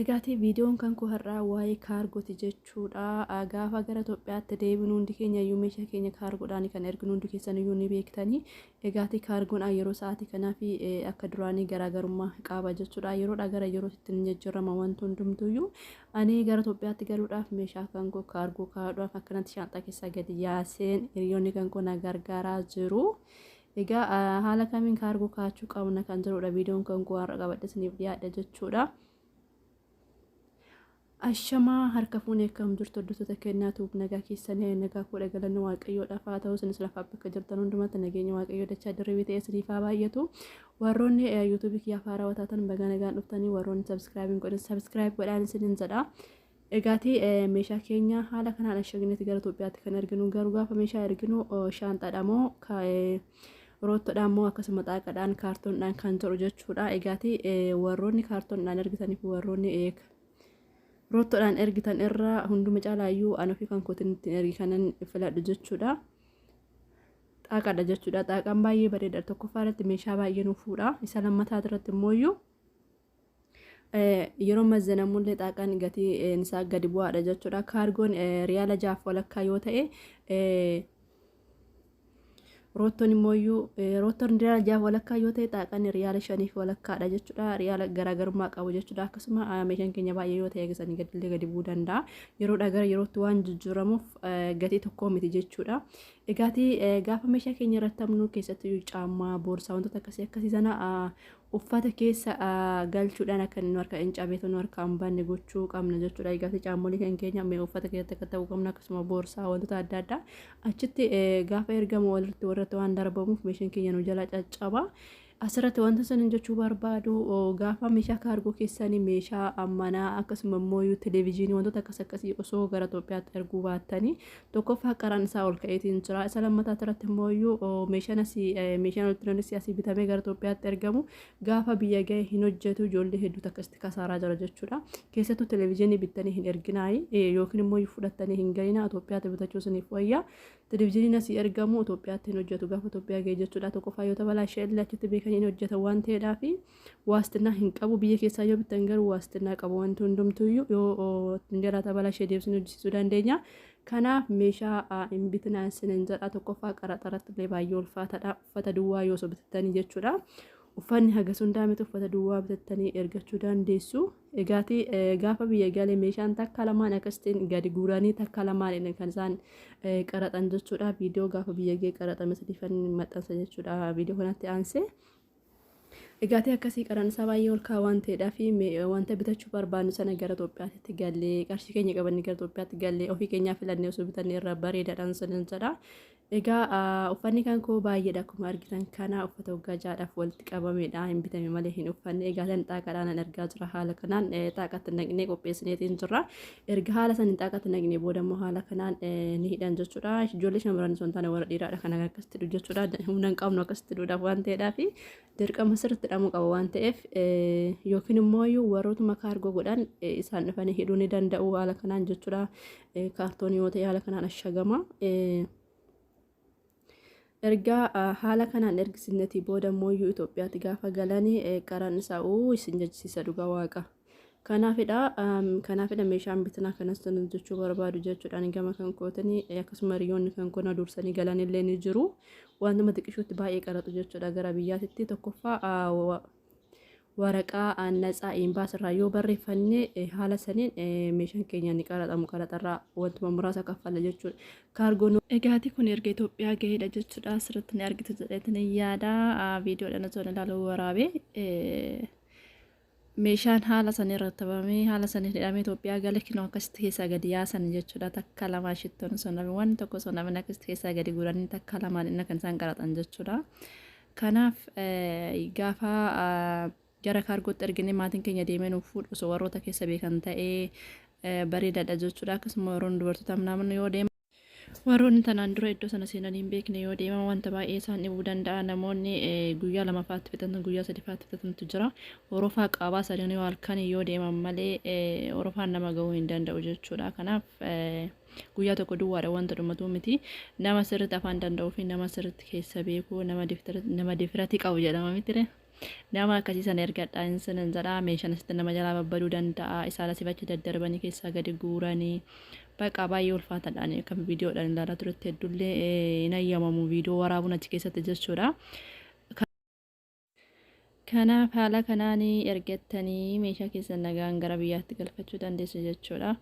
Egaatii viidiyoon kan koo har'aa waa'ee kaargooti jechuudha. Gaafa gara Itoophiyaatti deebinu hundi keenya iyyuu meeshaa keenya kaargoodhaan kan erginu hundi keessan iyyuu ni beektanii. Egaatii kaargoon yeroo sa'aatii kanaa fi akka duraanii garaagarummaa qaba jechuudha. Yeroodhaa gara yerootti ni jijjiirama wanti hundumtuyyuu. Ani gara Itoophiyaatti galuudhaaf meeshaa kan koo kaargoo kaa'uudhaaf akkanatti shaanxaa keessaa gadi yaaseen hiriyoonni kan koo na gargaaraa jiru. Egaa haala kamiin kaargoo kaa'achuu qabna kan jedhudha viidiyoon kan koo har'a qabadhe isiniif dhiyaadha jechuudha. Ashamaa harka fuunee akkam jirtu hordoftoota kennaa tuub nagaa keessanii nagaa kudha galanni waaqayyoodhaaf haa ta'u isinis lafaa bakka jirtan hundumatti nageenya waaqayyoo dachaa dirribii ta'e isiniif haa baay'atu. Warroonni yuutuubii kiyyaaf haarawaa taatan baga nagaan dhuftanii warroonni sabskraayibiin godhan sabskraayib godhaan isinin jedha. Egaatii meeshaa keenya haala kanaan ashagneeti gara Itoophiyaatti kan erginu garuu gaafa meeshaa erginu shaanxaadha moo roottoodhaan moo akkasuma xaaqadhaan kaartoonidhaan kan jedhu jechuudha. Egaatii warroonni kaartoonidhaan ergitaniif warroonni roottoodhaan ergitan irra hunduma caalaayyuu an ofii kan kootiin ittiin ergi kanan filadhu jechuudha. Xaaqaadha jechuudha. Xaaqaan baay'ee bareeda. Tokkoffaa irratti meeshaa baay'ee nu fuudha. Isa lammataa irratti immoo yeroo mazzanamullee xaaqaan gatii isaa gadi bu'aadha jechuudha. Kaargoon riyaala jaaf walakkaa yoo ta'e roottoon immoo roottoon riyaala jaaf walakkaa yoo ta'e xaaqaan riyaala shaniif walakkaadha jechuudha. Riyaala garaagarummaa qabu jechuudha. Akkasuma meeshaan keenya baay'ee yoo ta'e sanii gadillee gadi bu'uu danda'a. Yeroodhaa gara yerootti waan jijjiiramuuf gatii tokkoo miti jechuudha. Egaatii gaafa meeshaa keenya irratti amnu keessattuu caammaa, boorsaa wantoota akkasii akkasii sana uffata keessa galchuudhaan akka inni harka hin cabeetu nu harka hin banne gochuu qabna jechuudha. Egaa caammolee kan keenya mee uffata keessatti akka ta'uu qabna akkasuma boorsaa wantoota adda addaa achitti gaafa ergamu walirratti warratti waan darbamuuf meeshaan keenya nu jala caccaba. Asirratti wanta sanin jechuu barbaadu gaafa meeshaa kaargoo keessanii meeshaa manaa akkasuma immoo televezyiinii wantoota akkas akkasii osoo gara Itoophiyaatti erguu baattanii tokkoffaa qaraan isaa ol ka'eetiin jira. Isa lammataa irratti immoo meeshaan asii meeshaan elektirooniksii asii bitamee gara Itoophiyaatti ergamu gaafa biyya ga'e hin hojjetu ijoollee hedduutu akkasitti kasaaraa jira jechuudha. Keessattuu televezyiinii bittanii hin erginaayi yookiin immoo fudhattanii hin gahinaa Itoophiyaatti bitachuu isiniif wayya. Televezyiiniin asii ergamu Itoophiyaatti hin hojjetu gaafa Itoophiyaa ga'e jechuudha. Tokkoffaa yoo tabalaashee illee achitti beekanii hin hojjetan waan ta'eedhaaf waastinnaa hin qabu. Biyya keessaa yoo bittan garuu waastinnaa qabu wanti hundumtuyyuu yoo jalaa tabalaashee deebisnee hojjechiisuu dandeenya. Kanaaf meeshaa hin bitinaa isiniin jedha. Tokkoffaa qaraxa irratti illee baay'ee ulfaataadha. Uffata duwwaa yoo osoo bitattanii jechuudha. Uffanni hagas hundaa miti uffata duwwaa bitattanii ergachuu dandeessu. Egaatii gaafa biyya galee meeshaan takka lamaan akkasitiin gadi guuranii takka lamaan kan isaan qaraxan jechuudha. Viidiyoo gaafa biyya ga'e qaraxame sadiifan maxxansa jechuudha. Viidiyoo kanatti aansee. Egaatii akkasii qaran isaa baay'ee ol kaa'aa waan ta'eedhaa fi wanta bitachuu barbaannu sana gara Itoophiyaatti gallee qarshii keenya qabannee gara Itoophiyaatti gallee ofii keenyaa filannee osoo bitannee irra bareedaadhaan sanan jedha. Egaa uffanni kan koo baay'eedha akkuma argitan kana uffata waggaa ja'aadhaaf walitti qabamedha hin bitame malee hin uffanne egaa tan xaaqadhaan an argaa jira haala kanaan xaaqatti naqnee qopheessineetiin jirra erga haala saniin xaaqatti naqnee booda immoo haala kanaan ni hidhan jechuudha ijoollee shamarran osoo hin taane warra dhiiraadha kan akkasitti hidhu jechuudha humna hin qabnu akkasitti hidhuudhaaf waan ta'eedhaaf dirqama sirriitti hidhamuu qaba waan ta'eef yookiin immoo warrootuma kaargoo godhan isaan dhufanii hidhuu ni danda'u haala kanaan jechuudha kaartoonii yoo ta'e haala kanaan ashagama. Erga haala kanaan ergisinnetii booda immoo Itoophiyaatti gaafa galanii qaran isaa uu isin jechisiisa dhugaa waaqa. Kanaafidha kanaafidha meeshaan bitinaa kanas jechuu barbaadu jechuudhaan gama kan kootanii akkasuma hiriyoonni kan koo na dursanii galanillee ni jiru. Wantuma xiqqishuutti baay'ee qaraxu jechuudha gara biyyaatitti tokkoffaa waraqaa natsaa imbaasirraa yoo barreeffanne haala saniin meeshaan keenya ni qaraxamu qaraxarraa wantuma muraasa kaffalla jechuudha. Kaargoon Egaati kun erga Itoophiyaa gaheedha jechuudha. Asirratti ni argitu jedheetin yaada. Viidiyoodhaan osoo ilaaluu waraabee meeshaan haala sanii rattabamee haala sanii hidhamee Itoophiyaa gale kinoo akkasitti keessaa gadi yaasan jechuudha. Takka lamaa shittoon osoo hin dhabin wanni tokko osoo hin dhabin akkasitti keessaa gadi guuranii takka lamaan inni kan isaan qaraxan jechuudha. Kanaaf gaafa gara kaargootti erginee maatiin keenya deemee nuuf fuudhu osoo warroota keessa beekan ta'ee bareedaadha jechuudha. Akkasuma warroonni dubartoota namni yoo deeman warroonni tanaan dura iddoo sana seenanii hin beekne yoo deeman wanta baay'ee isaan dhibuu danda'a. Namoonni guyyaa lamafaatti fixatan guyyaa sadifaatti fixatantu jira. Orofaa qabaa sadeen yoo halkan yoo deeman malee orofaan nama gahuu hin danda'u jechuudha. Kanaaf guyyaa tokko duwwaadha wanta dhumatu miti. Nama sirriitti afaan danda'uu fi nama sirriitti keessa beeku nama difirati qabu jedhama mitire. Nama akkasii sana ergadhaa hin jedhaa. Meeshaan asitti nama jalaa babbaduu danda'a. Isaan asii achi daddarbanii keessaa gadi guuranii baqa baay'ee ulfaataadhaan kan viidiyoodhaan ilaalaa turetti hedduullee hin ayyamamu viidiyoo waraabuun achi keessatti jechuudha. Kanaaf haala kanaan ergattanii meeshaa keessan nagaan gara biyyaatti galfachuu dandeessu jechuudha.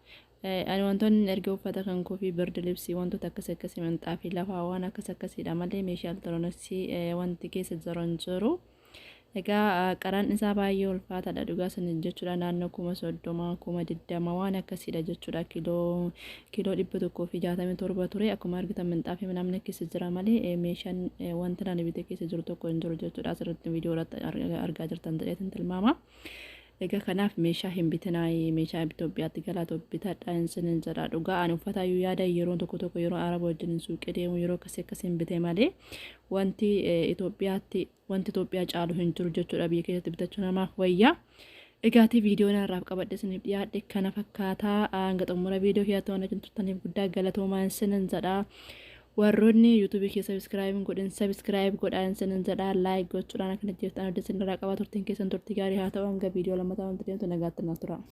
Ani wantoonni erga uffata kan koo fi birdi libsii, wantoota akkas akkasii, minxaafii lafaa, waan akkas akkasiidha malee meeshaa elektirooniksii wanti keessa jiru hin jiru. Egaa qaraan isaa baay'ee ulfaataadha dhugaa sana jechuudha. Naannoo 30,000, 20,000 waan akkasiidha jechuudha. Kiiloo 167 ture. Akkuma argitan minxaafii namni keessa jira malee meeshaan wanti nani bite keessa jiru tokko hin jiru jechuudha. Asirratti viidiyoo irratti argaa jirtan jedheetin tilmaama. Egaa kanaaf meeshaa hin bitinaa, meeshaa Itoophiyaatti galaa bitadhaa hin jedha dhugaa. Ani uffata iyyuu yaada yeroo tokko tokko yeroo Araba wajjin suuqii deemu yeroo akkasii akkasiin bite malee wanti Itoophiyaatti wanti Itoophiyaa caalu hin jiru jechuudha. Biyya keessatti bitachuu namaaf wayya. Egaatii viidiyoon har'aaf qabadhe isiniif dhiyaadhe kana fakkaataa. Hanga xumura viidiyoo kiyyaatti waan wajjin turtaniif guddaa galatoomaa isinin jedha. Warroonni yuutuubii kee subscribe godhin, subscribe godhaa isinin jedha. Like gochuudhaan akkana jirtan adda isin irraa qabaa. Turtiin keessan turtii gaarii haa ta'u. Hanga viidiyoo lammataa wanti deemtu nagaatti na tura.